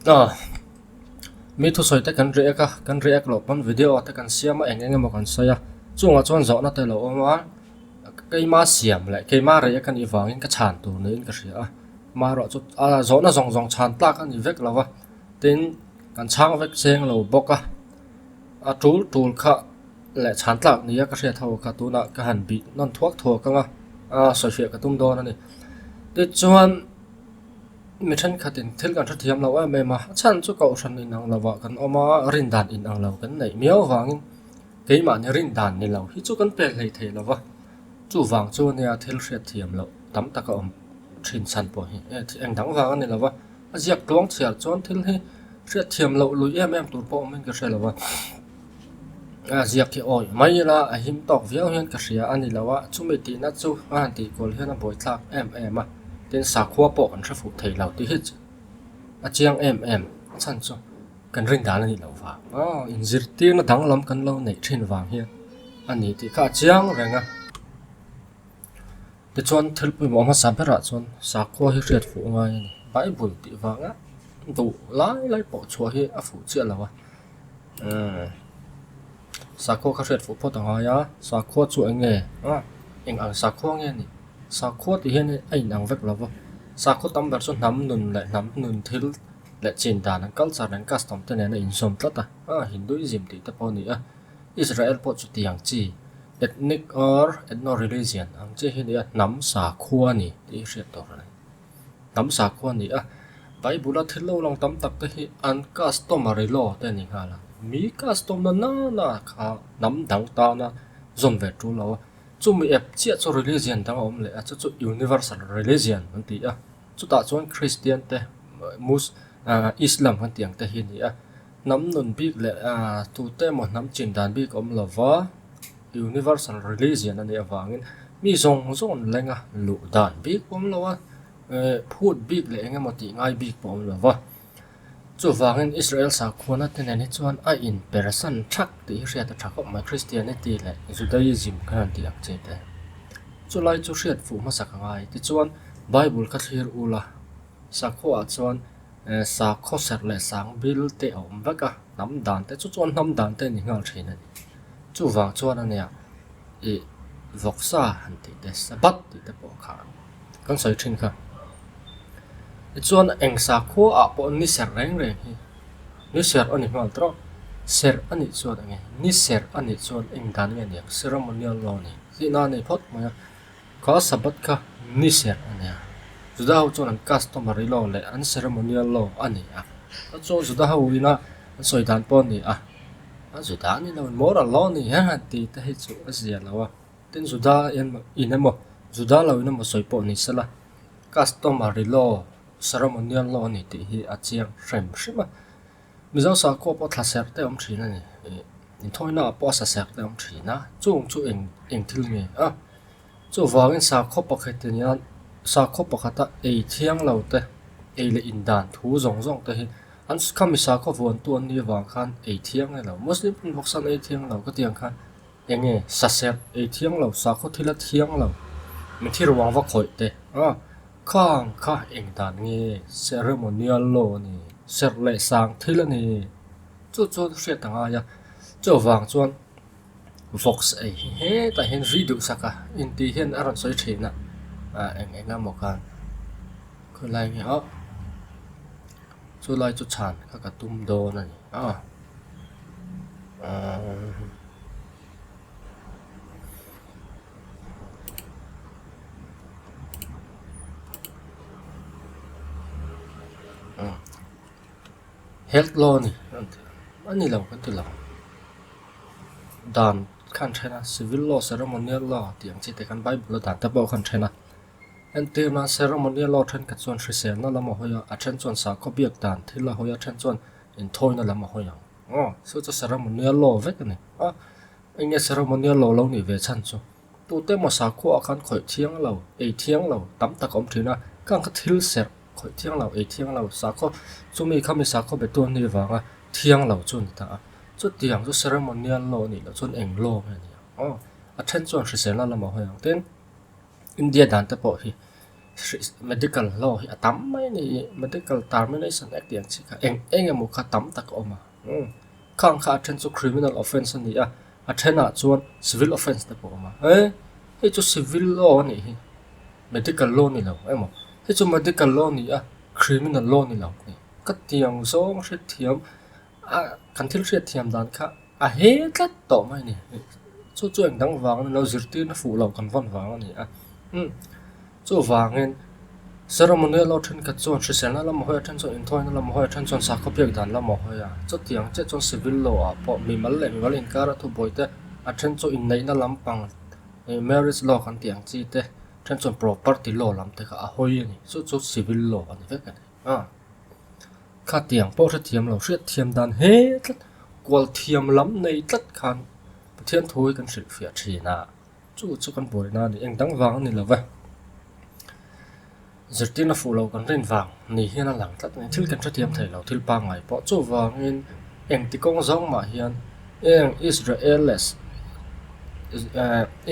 A mi thusawi te kan react a kan react loh pawn video te kan siam a eng eng emaw kan sawi a chungah chuan zawhna te lo awm a keima siam leh keima react a nih vangin ka chhan tur niin ka hria a amaherawhchu a zawhna zawng zawng chhan tlak a ni vek lo va tin kan chhang vek cheng lo bawk a a tul tul kha leh chhan tlak nia ka hriat ho kha tunah ka han bih nawn thuak thuak ang a a sawifiah ka tum dawn a ni tichuan. Mi thenkhatin thil kan hrethiam lo em em a, a chhan chu kohhran inang lovah kan awm a, rin dan inang lo kan neih miau avangin keimahni rin dan ni lo hi chu kan pel hlei thei lo va, chuvang chu ania thil hriatthiam loh tam tak a awm thin chhan pawh hi eng dang vang a ni lo va, a ziak tluang chhiar chuan thil hi hriatthiam loh lui em em tur pawh awmin ka hre lo va. A ziak hi awih mai ila a him tawk viau hian ka hria a ni lo a, chumi tihna chu a han tih kual hian a buaithlak em em a, tin sakhua pawh kan hre fuh thei lo tih hi a chiang em em a chhan chu kan rin dan a nih loh vang aw inzirtirna danglam kan lo neih thin vang hian a ni tih kha a chiang reng a. Tichuan thil pawimawh hmasa berah chuan sakhua hi hriat fuh ngai a ni, Bible tih vanga duh lai lai pawh chhuah hi a fuh chiah lo a. Umm sakhua kha hriat fuh phawt a ngai a sakhua chu eng nge a eng ang sakhua nge a nih sakhua tih hian a inang vek lo va sakhua tam ber chu hnam nun leh hnam nun thil leh chin dan an culture leh an custom te nen a inzawm tlat a a Hinduism tih te pawh a ni a Israel pawh chutiang chi ethnic or ethno religion ang chi hi a ni a hnam sakhua a ni tih hi hriat tur a ni. Hnam sakhua a ni a, Bible-a thil lo lang tam tak te hi an customary law te a ni nghal a, mi custom na nana kha hnam dang tana zawm ve tul lo a, chumi ep chiah chu religion dang a awm leh a, chu chu universal religion an ti a, chutah chuan Christian te Mus Islam kan tih ang te hi a ni a, hnam nun bik leh tute emaw hnam chin dan bik a awm lo va. Universal religion a nih avangin mi zawng zawng an leng a, luh dan bik pawh awm lo a, eh phut bik leh eng emaw tih ngai bik pawh awm lo va. Chuvangin Israel sakhuana te nen hi chuan a inpersan thak tih hi hriat a tha khawp mai, Christianity leh Judaism khan an tih ang che te. Chulai chu hriat fuh hmasak a ngai. Tichuan Bible kha thlir ula, sakhuaah chuan eh sakhaw serh leh sang bil te a awm vek a, hnam dan te chu chuan hnam dan te a ni nghal thin a ni. Chuvang chuan a nia ih vawksa han tih te sabbath tih te pawh kha kan sawi thin kha. Tichuan eng sakhua ah pawh ni serh reng reng hi ni serh a ni nghal tawh serh a nih chuan eng nge ni serh a nih chuan eng dan nge aniang ceremonial law a ni tihna a nei phawt mai a. Kha Sabbath kha ni serh a nia. Juda ho chuan an customary law leh an ceremonial law a ni a. Chu chu Juda ho ina an sawi dan pawh a ni a. A Juda ni lo in moral law a ni he han ti te hi chu a zia lo a. Tin Juda in emaw Juda lo in emaw sawi pawh ni sela customary law, ceremonial law a ni tih hi a chiang hrem hrim a. Mizo sakhua pawh thla serh te a awm thin a ni. Inthawina ah pawh a sa serh te a awm thin a, chung chu eng eng thil nge a? Chuvangin sakhaw pakhat in hian sakhaw pakhata ei thiang lo te, ei leh in dan thu zawng zawng te hi an khami sakhaw vuantu an nih avang khan ei thiang nge lo. Muslim pawn vawksa an ei thiang lo ka tih ang khan eng nge sa serh ei thiang lo, sakhaw thil a thiang lo, mitthi ruang va khawih te a. Khang kha eng dan nge ceremonial law a ni, serh leh sang thil a ni. Chu chuan hriat a ngai a, chuvang chuan vox ei hi hetah hian ri duh sak a intih hian a rawn sawi thin a, ah eng eng emaw khan khawilai nge aw chulai chu chhan kha ka tum dawn a ni a umm. Health law a ni a ni lo kan ti lo dan khan then a civil law ceremonial law tih ang chi te khan bible a dan te pawh khan then a entir nan ceremonial law thenkhat chuan hriselna lam a hawi a a then chuan sakhaw biak dan thil a hawi a a then chuan inthawina lam a hawi ang aw chu chu ceremonial law vek a ni a. Eng nge ceremonial law lo nih ve chhan chu? Tute emaw sakhua ah khan khawih thiang lo, ei thiang lo tam tak a awm thin a, khang kha thil serh khawih thiang lo, ei thiang lo, sakhaw chumi kha mi sakhaw be tu an nih vanga thiang lo chu a ni ta a. Chutiang chu ceremonial law a nih loh chuan eng law nge a ni ang aw? A then chuan hriselna lamah hawi ang. Tin, India dan te pawh hi. Medical law hi a tam mai a ni. Medical Termination Act tih ang chi kha eng eng emaw kha tam tak a awm a. Khang kha a then chu criminal offence a ni a, a thenah chuan civil offence te pawh a awm a. Hei chu civil law a nih hi, medical law ni lo emaw, hei chu medical law a ni a, criminal law ni lo a ni. Ka tiang zawng hrethiam a kan thil hriatthiam dan kha a he tlat tawh mai a ni. Chu chu eng dang vang a ni lo, zirtirna fuh lo kan vawn vang a ni a. Umm chuvangin ceremonial law thenkhat chuan hriselna lam a hawi a, then chuan inthawina lam a hawi a, then chuan sakhaw biak dan lam a hawi a. Chutiang chiah chuan civil law ah pawh mimal leh mimal inkara thubuai te, a then chu inneihna lampang ih marriage law kan tih ang chi te, then chuan property law lam te kha a hawi a ni. Chu chu civil law a ni vek a ni. A Khatiang pawh hrethiam lo, hriatthiam dan he tlat, kual thiam lam nei tlat khan Pathian thu hi kan hrilhfiah thin a, chu chu kan buaina a ni, eng dang vang a ni lo ve. Zirtirna fuh lo kan rin vang ni hian a lang tlat a ni, thil kan hrethiam thei lo, thil pangngai pawh chuvangin engti kawng zawng mah hian eng Israel leh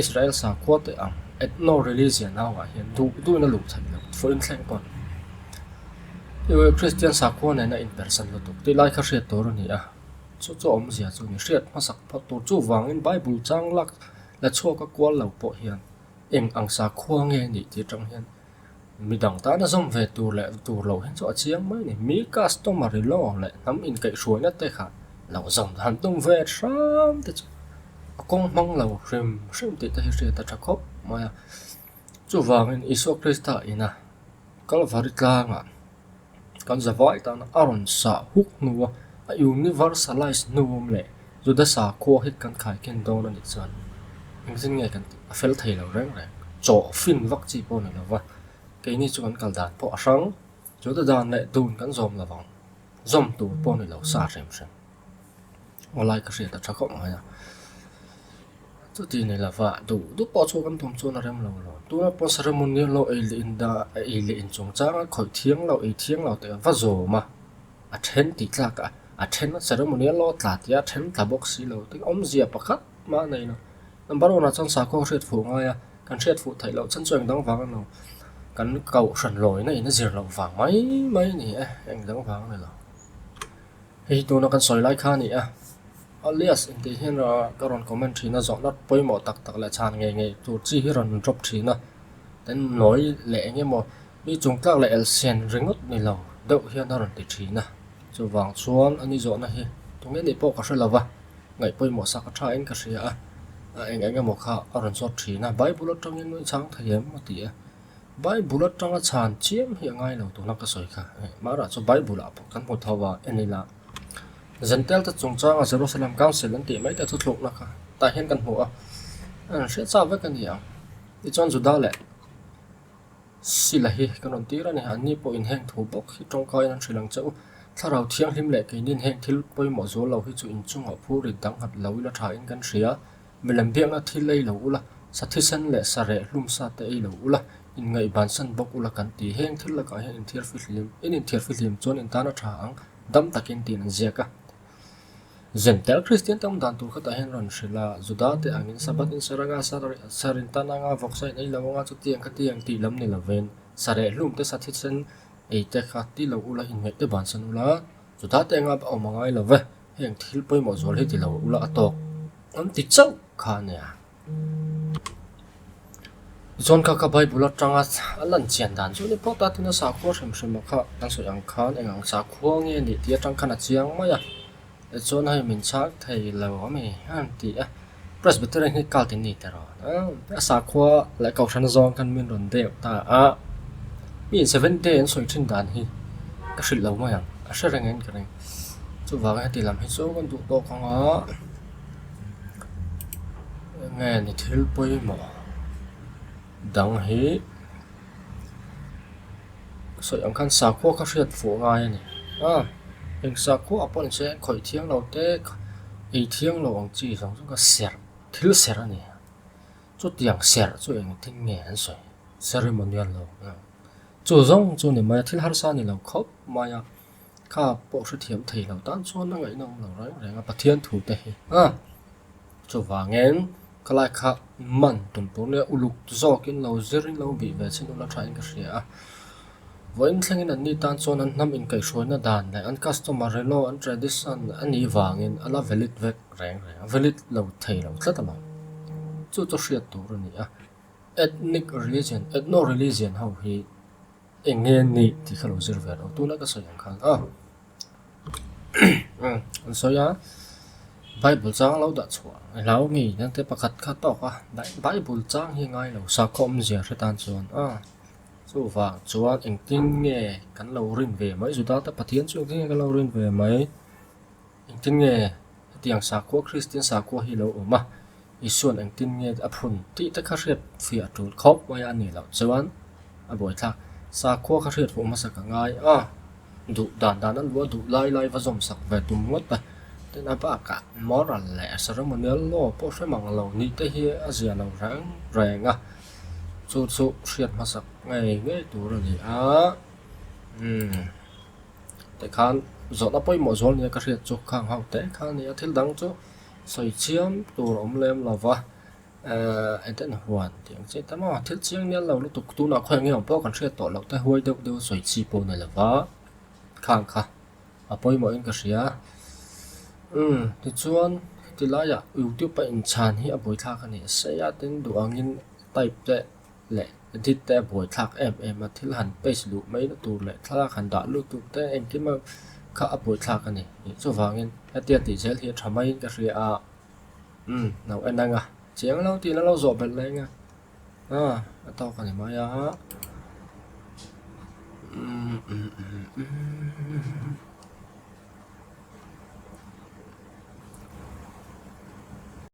Israel sakhua te ang ethno religion ho ah hian duh duhin a luh theih loh, fuh inthleng pawh. Kristian sakhua nena inpersan lutuk tih lai kha hriat tur a ni a, chu chu awmzia chu ni hriat hmasak phawt tur chuvangin Bible chang lak la chhuak a kual lo pawh hian eng ang sakhua nge a nih tih atang hian midang tana zawm ve tur leh tur loh hian chu a chiang mai a ni. Mi customary law leh hnam inkaihhruaina te kha lo zawm han tum ve hram te chu a kawng hmang lo hrim hrim tih te hi hriat a tha khawp mai a, chuvangin Isua Krista ina Kalvari tlangah kan zavai tana a rawn sah huk hnua a universalise hnuawm leh Juda sakhua hi kan khaiken dawn a nih chuan engtin nge kan tih a fel thei lo reng reng. Chaw fin vak chi pawh a ni lo va, keini chu kan kal dan pawh a hrang. Juda dan leh dun kan zawm lo vang, zawm tur pawh a ni lo sa hrem hrem. Awlai ka hriat a tha khawp mai a. Chuti ni lova duh duh pawh chu kan tum chuan a rem lo lo. Tuna pawh ceremonial law ei leh in dah ei leh in chungchang a khawih thiang lo ei thiang lo tih a va zawm a, a then tih tlak a, a then ceremonial law tla tih a then tla bawk si lo tih awmzia pakhat mah a nei lo. Number one ah chuan sakhua hriat fuh ngai a, kan hriat fuh theih loh chhan chu eng dang vang a ni lo. Kan kohhran lawina in a zir loh vang mai mai a ni e, eng dang vang a ni lo. Hei hi tuna kan sawi lai kha a ni a, Alias intih hian ka rawn comment thin a, zawhna pawimawh tak tak leh chhan ngei ngei tur chi hi rawn drop thin a, tin nawi leh eng emaw mi chungtlak leh elsen ringawt ni lo deuh hian a rawn ti thin a, chuvang chuan ani zawhna hi tunge nih pawh ka hre lo va, ngaih pawimawh sak a tha in ka hria a, a eng eng emaw kha a rawn zawt thin a, Bible atangin i chhang thei em a ti a. Bible atanga chhan chiam hi a ngai lo tuna ka sawi kha. Mahra chu Bible ah pawh kan hmu tho a, en ila Gentile te chungchanga Jerusalem Council an tih mai te thuthlukna kha tah hian kan hmu a, an hriat chak vek a ni ang. Tichuan Juda leh Sila hi kan rawn tir a ni, anni pawhin heng thu bawk hi tawngkaiin an hrilh ang che u. Thlarau thianghlim leh keinin heng thil pawimawh zual lo hi chu inchungah phur rit dang nghat lo ila thain kan hria. Milem biakna thil ei lo ula, sa thisen leh sa reh hlum sa te ei lo ula, inngaihbansan bawk ula kan ti. Heng thil lakah hian inthiar fihlim, in inthiar fihlim chuan in tan a tha ang, dam takin tiin an ziak a. Zentel Kristian te awm dan tur khatah hian rawn hrilh a, Juda te angin Sabbath in ser anga, ser in tan anga, vawksa in ei lo anga, chutiang khatiang tih lam ni lovin, sa reh hlum te sa thisen ei te kha ti lo ula, inngaih te bansan ula, Juda te anga awm a ngai lo ve. Heng thil pawimawh zual hi ti lo ula a tawk an ti chauh kha a nia. Tichuan kha kha Bible atanga a lan chian dan chu ni phawt a, tin a sakhua hrim hrim ah kha kan sawi ang khan eng ang sakhua nge a nih tih atang khan a chiang mai a. Tichuan hei min chhak thei lo a mi a han ti a, Presbyterian hi cult in ni ta rawn a, a sakhua leh kohhran zawng khan min rawn deuh ta a. Mi in Seventh Day an sawi thin dan hi ka hrilh lo mai ang, a hre reng in ka ring. Chuvangin heti lam hi chu kan duh tawk ang a, enge ni thil pawimawh dang hi ka sawi ang khan sakhua kha hriat fuh ngai a ni a, eng sakhua ah pawh ni se khawih thiang lo te ei thiang lo ang chi zawng zawng kha serh thil serh a ni a, chutiang serh chu engtin nge an sawi ceremonial lo chu zawng chu ni mai a thil harsa a ni lo khawp mai a. Kha pawh hrethiam thei lo tan chuan a ngaihna awm lo reng reng a Pathian thu te hi a chuvangin. Khalai kha man tum tur nia uluk zawkin lo zirin lo bih ve chin ula thain ka hria a. Vawiin thlengin an ni tan chuan an hnam inkaihhruaina dan leh an customary law, an tradition a nih vangin a la valid vek reng reng a, valid lo thei lo tlat a lo. Chu chu hriat tur a ni a. Ethnic religion, ethno religion ho hi eng nge nih tih kha lo zir ve lo. Tuna ka sawi ang khan a an sawi a, Bible chang lo dah chhuah a hlau nge nang te pakhat kha tawk a, Bible chang hi a ngai lo sakhaw awmzia hre tan chuan a. Chuvang chuan engtin nge kan lo rin ve mai Juda te Pathian chu engtin nge kan lo rin ve mai? Engtin nge hetiang sakhua Kristian sakhua hi lo awm a, Isua'n engtin nge a phun tih te kha hriat fiah tul khawp mai a nih loh chuan a buaithlak. Sakhua kha hriat fuh hmasa ka ngai a, duh dan dan a luah duh lai lai va zawm sak ve tum ngawt a. Tin a bakah moral leh ceremonial law pawh hre mang lo nih te hi a zia lo reng reng a, chu chu hriat hmasak ngei ngei tur a ni a, umm. Tikhan zawhna pawimawh zual nia ka hriat chu khang ho te kha a ni a, thil dang chu sawi chiam tur a awm lem lo va, ehh enten huan tih ang chi te maw thil chiang nial lo lutuk tunah khawi eng emaw pawh kan hriat tawh loh te huai deuh deuh a sawi chi pawh ni lo va, khang kha a pawimawh in ka hria. Umm tichuan tilaiah youtube a inchhan hi a buaithlak a ni a sei a tin duh angin type te leh edit te a buaithlak em em a, thil han paste luh mai na tur leh thlalak han dah lut tur te engkim a kha a buaithlak a ni tih chuvangin hetia tih zel hi a tha maiin ka hria a, umm lo en ang a, chiang lo tih na lo zawh belh leh eng a, ah a tawk a ni mai a, umm umm umm umm.